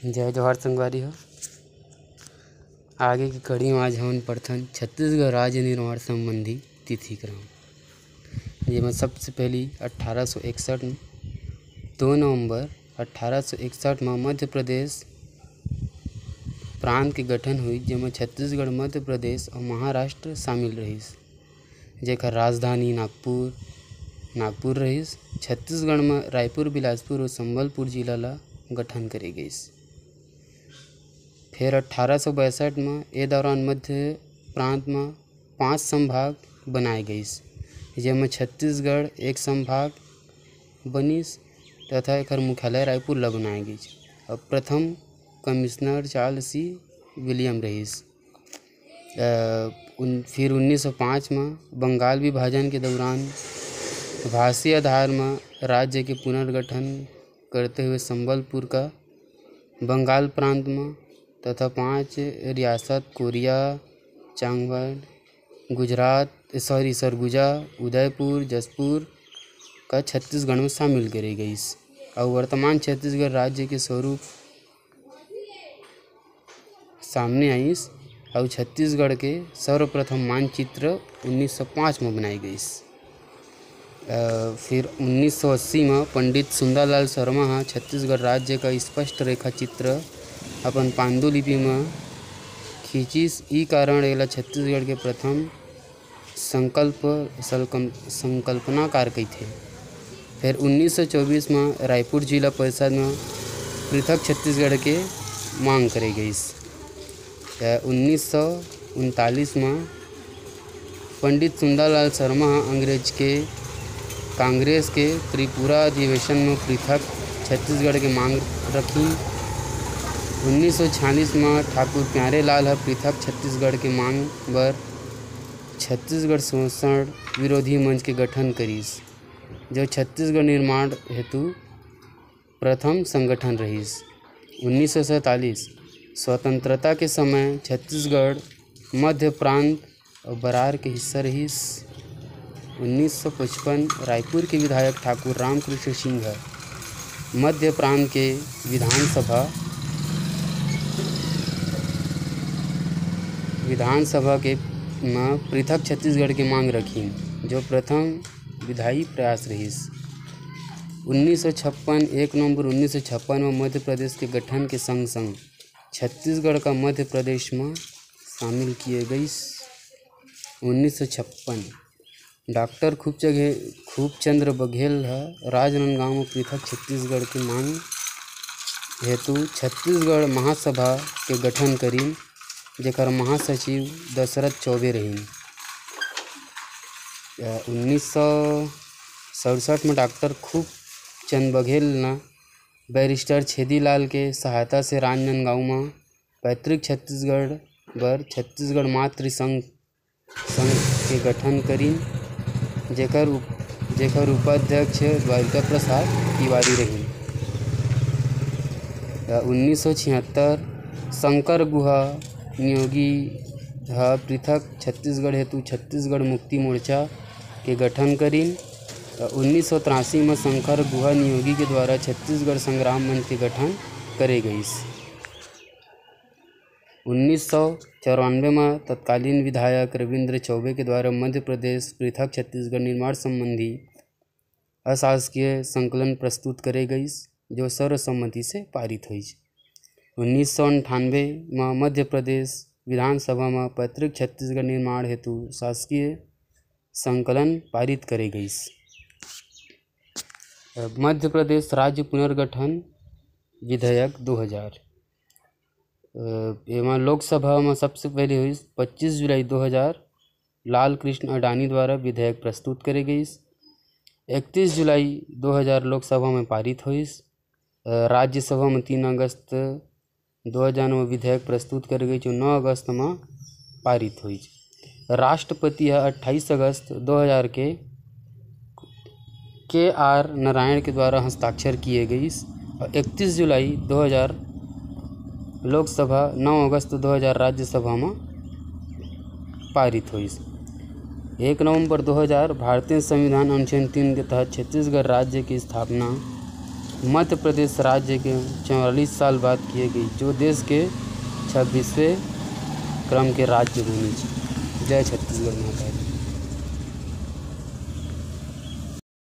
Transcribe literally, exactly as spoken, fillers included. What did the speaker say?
जय जोहार संगवारी हो। आगे के कड़ी में आज हमन पढ़थन छत्तीसगढ़ राज्य निर्माण संबंधी तिथि क्रम, जेमा सबसे पहली अट्ठारह सौ इकसठ में, दो नवंबर अट्ठारह सौ इकसठ में मध्य प्रदेश प्रांत के गठन हुई, जेमा छत्तीसगढ़, मध्य प्रदेश और महाराष्ट्र शामिल रहिस, जेकर राजधानी नागपुर, नागपुर रहिस। छत्तीसगढ़ में रायपुर, बिलासपुर और संबलपुर जिला ला गठन करे गइस। फेर अट्ठारह सौ बासठ में ए दौरान मध्य प्रांत में पांच संभाग बनाए गइस, जेमा छत्तीसगढ़ एक संभाग बनिस तथा एकर मुख्यालय रायपुर ला बनाए गइस। अब प्रथम कमिश्नर चार्ल्स सी विलियम रहिस। अ, उन-, फिर उन्नीस सौ पाँच में बंगाल विभाजन के दौरान भाषी आधार में राज्य के पुनर्गठन करते हुए संबलपुर का बंगाल प्रांत में तथा पांच रियासत कोरिया, चांगवड, गुजरात, सॉरी, सरगुजा, उदयपुर, जशपुर का छत्तीसगढ़ में शामिल करे गइस। और वर्तमान छत्तीसगढ़ राज्य के स्वरूप सामने आइस और छत्तीसगढ़ के सर्वप्रथम मानचित्र उन्नीस सौ पाँच में बनाई गइस। अ, फिर उन्नीस सौ अस्सी में पंडित सुंदरलाल शर्मा ह छत्तीसगढ़ राज्य का स्पष्ट रेखा चित्र अपन पांडुलिपि में खींचिस। ई कारण एला छत्तीसगढ़ के प्रथम संकल्प, सलकम-, संकल्पनाकार कहिथे। फेर उन्नीस सौ चौबीस म रायपुर जिला परिषद म पृथक छत्तीसगढ़ के मांग करे गइस। त उन्नीस सौ उनतालीस म पंडित सुंदरलाल शर्मा ह अंग्रेज के कांग्रेस के त्रिपुरा अधिवेशन म पृथक छत्तीसगढ़ के मांग रखिन। उन्नीस सौ छियालीस म ठाकुर प्यारेलाल ह पृथक छत्तीसगढ़ के मांग बर छत्तीसगढ़ शोषण विरोधी मंच के गठन करिस, जो छत्तीसगढ़ निर्माण हेतु प्रथम संगठन रहिस। उन्नीस सौ सैंतालीस, स्वतंत्रता के समय छत्तीसगढ़ मध्य प्रांत अउ बरार के हिस्सा रहिस। उन्नीस सौ पचपन, रायपुर के विधायक ठाकुर रामकृष्ण सिंह ह मध्य प्रांत के विधानसभा, विधानसभा के म पृथक छत्तीसगढ़ के मांग रखिन, जो प्रथम विधायी प्रयास रहिस। उन्नीस सौ छप्पन, एक नवंबर उन्नीस सौ छप्पन म मध्य प्रदेश के गठन के संग-संग छत्तीसगढ़ का मध्य प्रदेश म शामिल किए गइस। उन्नीस सौ छप्पन, डॉक्टर खूबचंद, खूबचंद्र बघेल ह राजनांदगांव म पृथक छत्तीसगढ़ के मांग हेतु छत्तीसगढ़ महासभा के गठन करिन, जेकर महासचिव दशरथ चौबे रहिन। अ, उन्नीस सौ सड़सठ में डॉक्टर खूबचंद बघेल न बैरिस्टर छेदीलाल के सहायता से राजनांदगांव म पैतृक छत्तीसगढ़ बर छत्तीसगढ़ मातृ संघ, संघ के गठन करिन, जेकर उप-, जेकर उपाध्यक्ष द्वारिका प्रसाद तिवारी रहिन। त उन्नीस सौ छिहत्तर, शंकर गुहा नियोगी ह पृथक छत्तीसगढ़ हेतु छत्तीसगढ़ मुक्ति मोर्चा के गठन करिन। त उन्नीस सौ तिरासी म शंकर गुहा नियोगी के द्वारा छत्तीसगढ़ संग्राम मंच के गठन करे गइस। उन्नीस सौ चौरानवे म तत्कालीन विधायक रविंद्र चौबे के द्वारा मध्य प्रदेश पृथक छत्तीसगढ़ निर्माण संबंधी अशासकीय संकलन प्रस्तुत करे गइस, जो सर्वसम्मति से पारित होइस। उन्नीस सौ अंठानवे म मध्य प्रदेश विधानसभा म पैतृक छत्तीसगढ़ निर्माण हेतु शासकीय संकलन पारित करे गइस। मध्य प्रदेश राज्य पुनर्गठन विधेयक दो हज़ार। अ, एमा लोकसभा म सबसे पहले होइस पच्चीस जुलाई दो हज़ार, लाल कृष्ण अडानी द्वारा विधेयक प्रस्तुत करे गइस। इकतीस जुलाई दो हज़ार लोकसभा में पारित होइस। अ, राज्यसभा में तीन अगस्त दो हज़ार में विधेयक प्रस्तुत करे गइस, जो नौ अगस्त में पारित होइस। राष्ट्रपति ह अट्ठाईस अगस्त दो हज़ार के के आर नारायण के द्वारा हस्ताक्षर किए गइस और इकतीस जुलाई दो हज़ार लोकसभा, नौ अगस्त दो हज़ार राज्यसभा में पारित होइस। एक नवंबर दो हज़ार भारतीय संविधान अनुच्छेद तीन के तहत छत्तीसगढ़ राज्य की स्थापना मध्य प्रदेश राज्य के चौवालीस साल बाद किए गई, जो देश के छब्बीसवें क्रम के राज्य बनिस। जय छत्तीसगढ़ माता दी।